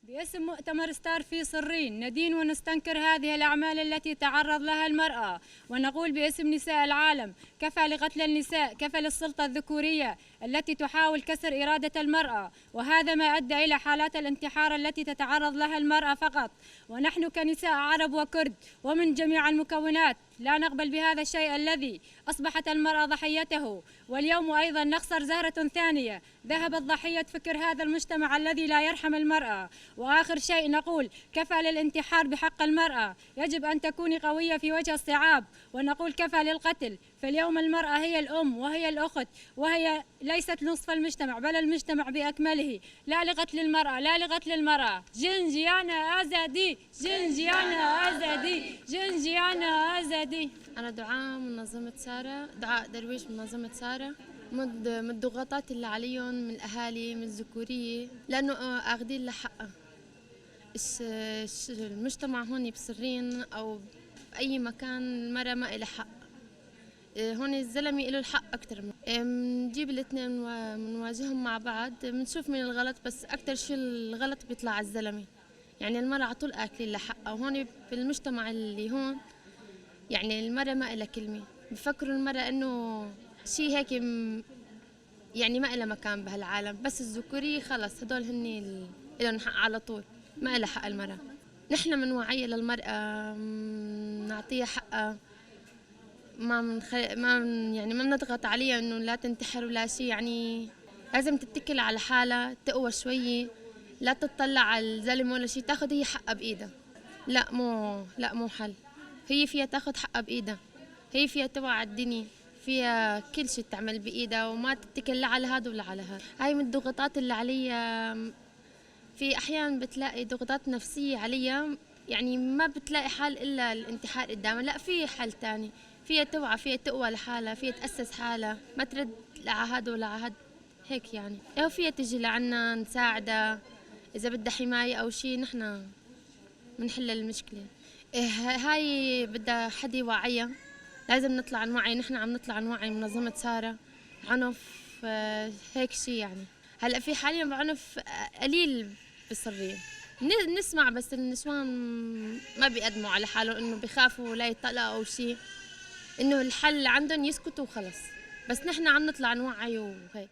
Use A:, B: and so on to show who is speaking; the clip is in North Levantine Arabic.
A: باسم مؤتمر ستار في صرين ندين ونستنكر هذه الأعمال التي تعرض لها المرأة، ونقول باسم نساء العالم: كفى لقتل النساء، كفى للسلطة الذكورية التي تحاول كسر إرادة المرأة، وهذا ما أدى إلى حالات الانتحار التي تتعرض لها المرأة فقط. ونحن كنساء عرب وكرد ومن جميع المكونات لا نقبل بهذا الشيء الذي أصبحت المرأة ضحيته. واليوم أيضا نخسر زهرة ثانية ذهبت ضحية فكر هذا المجتمع الذي لا يرحم المرأة. وآخر شيء نقول: كفى للانتحار بحق المرأة، يجب أن تكوني قوية في وجه الصعاب. ونقول كفى للقتل، فاليوم المرأة هي الأم وهي الأخت، وهي ليست نصف المجتمع بل المجتمع بأكمله. لا لقتل المرأة، لا لقتل المرأة. ژن ژیان ئازادی، ژن ژیان ئازادی، ژن ژیان ئازادی.
B: أنا دعاء من منظمة سارة، دعاء درويش من منظمة سارة. من الضغوطات اللي عليهم من الأهالي، من الذكورية، لأنه أخذين لحقها. المجتمع هون بسرين أو بأي مكان المرأة ما إلها حق. هون الزلمة إله الحق أكتر. بنجيب الاثنين وبنواجههم مع بعض، بنشوف مين الغلط، بس أكتر شيء الغلط بيطلع على الزلمة. المرأة على طول آكلين لحقها، وهون في المجتمع اللي هون المرأة ما إلها كلمة، بفكروا المرأة إنه شيء هيك ما إلها مكان بهالعالم، بس الذكورية خلص هدول هني إلهم حق على طول، ما إلها حق المرأة. نحن منوعية للمرأة، نعطيها حقها، ما بنضغط عليها إنه لا تنتحر ولا شيء، لازم تتكل على حالها، تقوى شوية، لا تطلع على الزلمة ولا شيء، تاخذ هي حقها بإيدها. لا مو حل، هي فيها تاخذ حقها بإيدها، هي فيها توعى على الدنيا، فيها كل شيء تعمل بإيدها وما تتكل لا على هذا ولا على هذا. هاي من الضغوطات اللي عليها، في أحيان بتلاقي ضغوطات نفسية عليها، ما بتلاقي حل إلا الانتحار قدامها، لا في حل تاني، فيها توعى، فيها تقوى لحالها، فيها تأسس حالها، ما ترد لا على هذا ولا على هذا هيك يعني. أو فيها تجي لعنا نساعدها إذا بدها حماية أو شيء، نحن بنحل المشكلة. هاي بدها حد يوعيها، لازم نطلع نوعي، نحن عم نطلع نوعي منظمة سارة عنف، هيك شيء. هلأ في حاليا بعنف قليل بصرين، نسمع بس النسوان ما بيقدموا على حالهم، إنه بيخافوا لا يطلقوا أو شيء، إنه الحل عندهم يسكتوا وخلص، بس نحن عم نطلع نوعي وهيك.